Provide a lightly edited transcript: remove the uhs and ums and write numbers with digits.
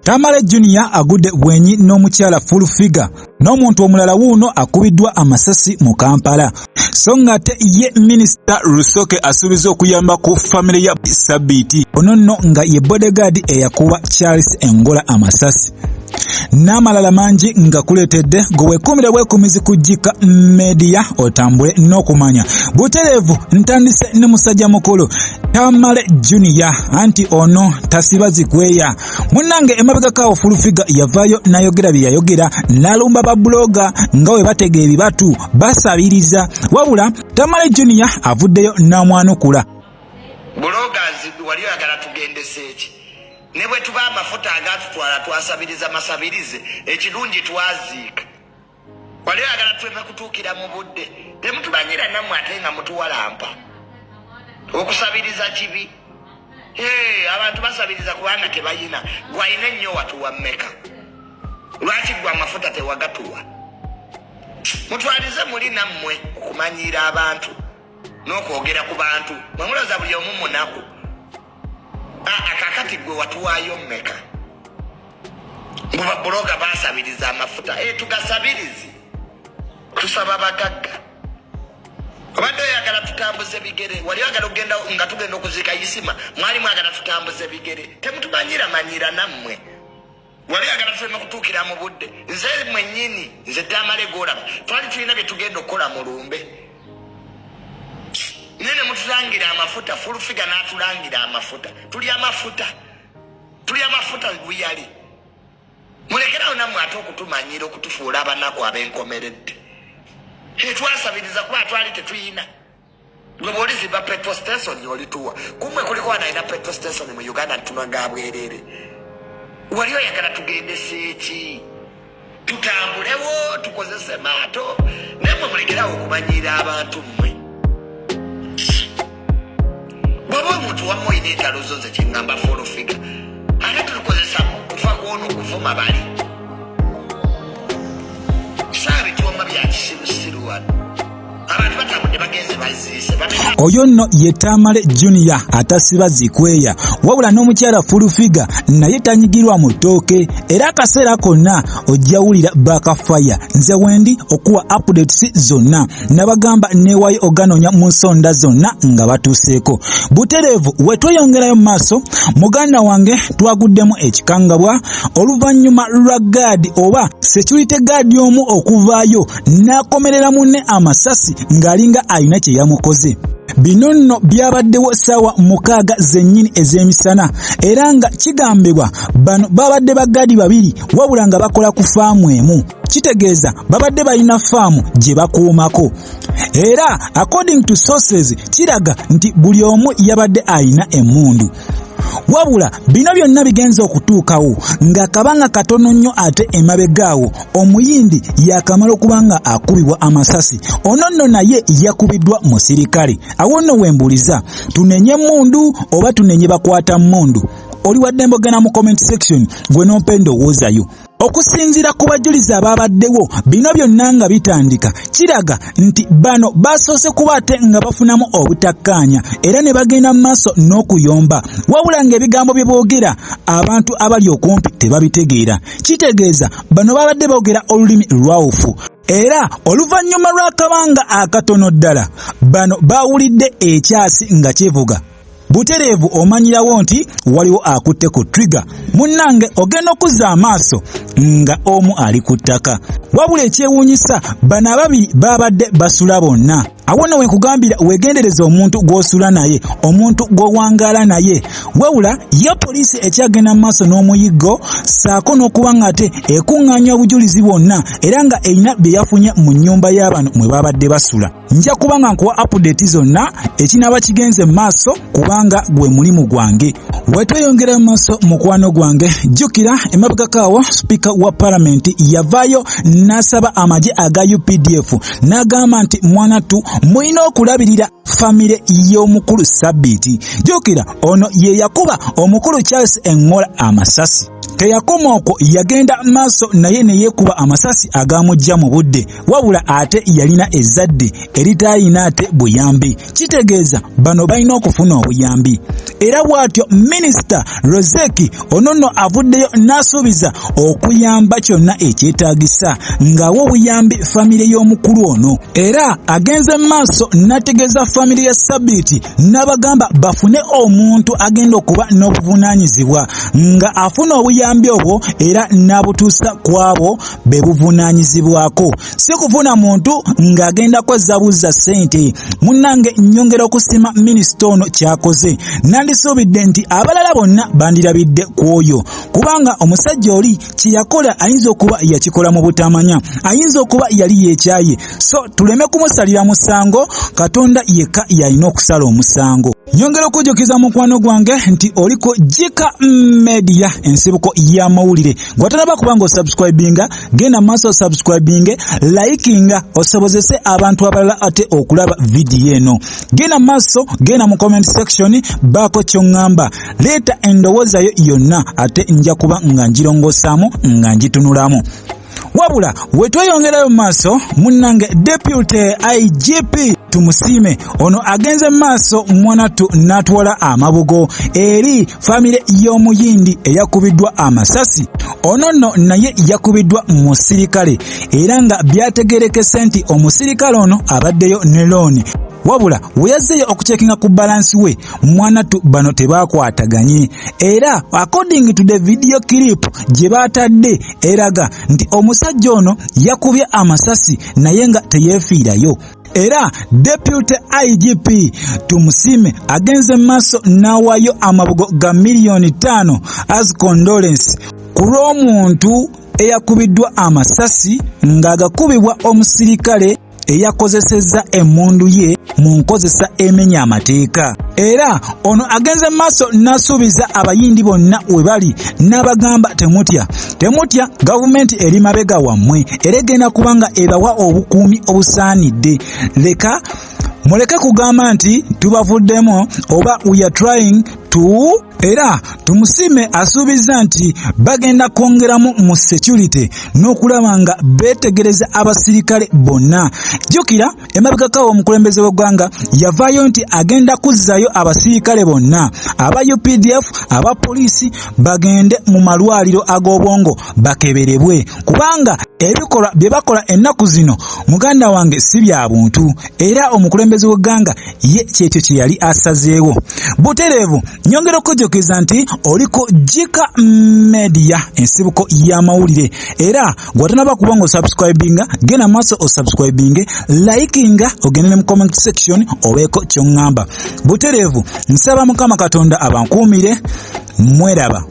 Tamale Junior agudde bwenyi n'omukyala Full Figure n'omuntu omulala wuuno akubiddwa amasasi mu Kampala. So ng'ate ye Minisita Rusoke asuubiza okuyamba ku famire ya Sabiiti. Ono nno nga ye bodyguard eyakuba Charles Engola amasasi. N'amalala mangi nga kuleetedde gwe weekuumira bwekuumizi ku Jika Media otambule n'okumanya. Butereevu ntandise ne musajja mukulu Tamale Junior anti ono tasiba zikweya. Munnange emabegako awo Full Figure yavaayo n'ayogera bye yayogera n'alumba ba blogger nga bwe batega ebibatu basabiriza. Wabula Tamale Junior avuddeyo n'amwanukula. Bloggers wali oyagala tugendese ki? Ne bwe tuba amafuta agatutwala twasabiriza masabirize, ekirungi twaziika. Wali oyagala tuleme kutuukira mu budde, temutumanyira nammwe ate nga mutuwalampa. Okusabiriza kibi. Hey, abantu basabiriza kubanga tebayina. Gwalina ennyo watuwa mmeka? Lwaki gwe amafuta tewagatuwa? Mutwalize muli nammwe okumanyiira abantu n'okwogera ku bantu. Mwe mulowooza buli omu munaku. Kakati gwe watuwaayo mmeka? Mbu babuloga basabiriza amafuta. Tugasabirize. Tusaba bagagga. Obadde oyagala tutambuze bigere, wali oyagala okugenda nga tugenda okuziika Isima, mwali mwagala tutambuze bigere. Temutumanyira manyira nammwe. Wali oyagala tuleme kutuukira mu budde. Nze mwennyini, nze Tamale gw'olaba, twali tulina bye tugenda okukola mu lumbe. Naye ne mutulangira amafuta, Full Figure n'atulangira amafuta. Tuli amafuta. Tuli amafuta guyali. Mulekerawo nammwe ate okutumanyira okutufuula abanaku ab'enkomeredde. Twasabiriza kuba twali tetuyina. Gwe bw'olizimba petrol station olituwa. Kumwe kuliko wano alina petrol station mu Uganda ntunywa ga bwereere. Wali oyagala tugendese ki? Tutambulewo tukozese maato. Naye mwe mulekerawo okumanyiira abantu mmwe. Bw'oba omuntu wamma olina entalo zo nze kye ŋŋamba Full Figure. Ate tulikozesa kufa kwono kuvuma bali. Saabituwamma bya kisirusiru wano. Abantu batambudde bagenze baziise. Oyo nno ye Tamale Junior atasiba zikweya, wabula n'omukyala Full Figure naye tanyigirwa mu ttooke era akaseera konna ojja wulira bakafaya. Nze wendi okuwa updates zonna, nabagamba neewayo oganoonya mu nsonda zonna nga batuuseeko. Butereevu we tweyongerayo mu maaso, muganda wange twaguddemu ekikangabwa oluvannyuma lwa gaadi oba security guard omu okuvaayo n'akomerera munne amasasi ng'alinga alina kye yamukoze. Bino nno byabaddewo ssaawa 6 zennyini ez'emisana era nga kigambibwa bano babadde bagaadi babiri wabula nga bakola ku faamu emu. Kitegeeza babadde balina faamu gye bakuumako. Era according to sources kiraga nti buli omu yabadde alina emmundu. Wabula bino byonna bigenze okutuukawo ng'akabanga katono nnyo ate emabega awo omuyindi yakamala okuba nga akubibwa amasasi. Ono nno naye yakubiddwa musirikale. Awo nno wembuuliza tunenye emmundu oba tunenye bakwata mmundu? Oli wa ddembe ogenda mu comment section gwe n'ompa endowoozayo. Okusinziira ku bajulizi abaabaddewo bino byonna nga bitandika kiraga nti bano basoose kuba ate nga bafunamu obutakkaanya era ne bagenda mu maaso n'okuyomba, wabula ng'ebigambo bye boogera abantu abali okumpi tebabitegeera. Kitegeeza bano babadde boogera olulimi lwawufu. Era oluvannyuma lw'akabanga akatono ddala bano baawulidde ekyasi nga kivuga. Butereevu omanyirawo nti waliwo akutte ku trigger. Munnange ogenda okuzza amaaso nga omu ali ku ttaka. Wabula ekyewuunyisa bano ababiri baabadde basula bonna. Awo nno we nkugambira weegendereze omuntu gw'osula naye, omuntu gw'owangaala naye. Wabula yo poliisi ekyagenda mu maaso n'omuyiggo ssaako n'okuba ng'ate ekuŋŋaanya obujulizi bwonna era nga erina bye yafunye mu nnyumba y'abano mwe baabadde basula. Nja kuba nga nkuwa update zonna ekinaaba kigenze mu maaso kubanga gwe mulimu gwange. Wetweyongera mu maaso mukwano gwange, jjukira emabegako awo sipiika wa palamenti yavaayo n'asaba amagye aga UPDF n'agamba nti mwanattu mulina okulabirira Famire y'omukulu Sabiiti. Jjukira ono ye yakuba omukulu Charles Engola amasasi. Teyakoma okwo, yagenda maaso naye ne yeekuba amasasi agaamujja mu budde, wabula ate yalina ezzadde eritaayina ate buyambi. Kitegeeza bano balina okufuna obuyambi. Era bw'atyo Minisita Rozeki ono nno avuddeyo n'asuubiza okuyamba kyonna ekyetaagisa ng'awa obuyambi famire y'omukulu ono. Era agenze maaso n'ategeeza famire ya Sabiiti n'abagamba bafune omuntu agenda okuba n'obuvunaanyizibwa nga afuna obuyambi obwo era n'abutuusa ku abo be buvunaanyizibwako, si kufuna muntu ng'agenda kwezza buzza ssente. Munnange, nnyongera okusiima minisita ono ky'akoze. Nandisuubidde nti abalala bonna bandirabidde ku oyo, kubanga omusajja oli kye yakola ayinza okuba yakikola mu butamanya, ayinza okuba yali yeekyaye, so tuleme kumusalira musango. Katonda yekka y'alina okusala omusango. Nyongera okujjukiza mukwano gwange nti oliko Jika Media, ensibuko y'amawulire. Gwatanaba kuba nga osubscribinga, genda maaso osubscribinge, likinga osobozese abantu abalala ate okulaba vidiyo eno. Genda maaso, genda mu comment section, baako ky'oŋŋamba, leeta endowooza yo yonna, ate nja kuba nga ngirongosaamu nga ngitunulamu. Wabula wetweyongerayo mu maaso, munnange, Deputy IGP Tumusiime ono agenze mu maaso mwanattu n'atwala amabugo eri famire y'omuyindi eyakubiddwa amasasi. Ono nno naye yakubiddwa musirikale, era nga byategerekese nti omusirikale ono abaddeyo ne looni, wabula we yazzeeyo okucekinga ku balansi we, mwanattu bano tebakwataganye. Era according to the video clip gye baatadde, eraga nti omusajja ono yakubye amasasi naye nga teyeefiirayo. Era Deputy IGP Tumusiime agenze maaso n'awaayo amabugo ga 5 miliyoni as condolence ku lw'omuntu eyakubiddwa amasasi ng'agakubibwa omusirikale eyakozesezza emmundu ye mu nkozesa emenya amateeka. Era ono agenze maaso n'asuubiza abayindi bonna we bali n'abagamba, "Temutya, temutya, gavumenti eri mabega wammwe era egenda kuba nga ebawa obukuumi obusaanidde. Leka muleke kugamba nti tubavuddemu oba we are trying to." Era Tumusiime asuubiza nti bagenda kwongeramu mu security n'okulaba nga beetegereza abasirikale bonna. Jjukira emabegakawo omukulembeze w'eggwanga yavaayo nti agenda kuzzaayo abasirikale bonna aba UPDF, aba poliisi, bagende mu malwaliro ag'obwongo bakeberebwe, kubanga ebikolwa bye bakola ennaku zino, muganda wange, si bya buntu. Era omukulembeze w'eggwanga ye kyekyo kye yali asazeewo butereevu. Nyongera okujjukiza nti oliko Jika Media, ensibuko y'amawulire. Era gwatanaba kuba nga osubscribinga, genda maaso osubscribinge, likinga, ogende ne mu comment section obeeko kyoŋŋamba butereevu. Nsaba Mukama Katonda abankuumire. Mweraba.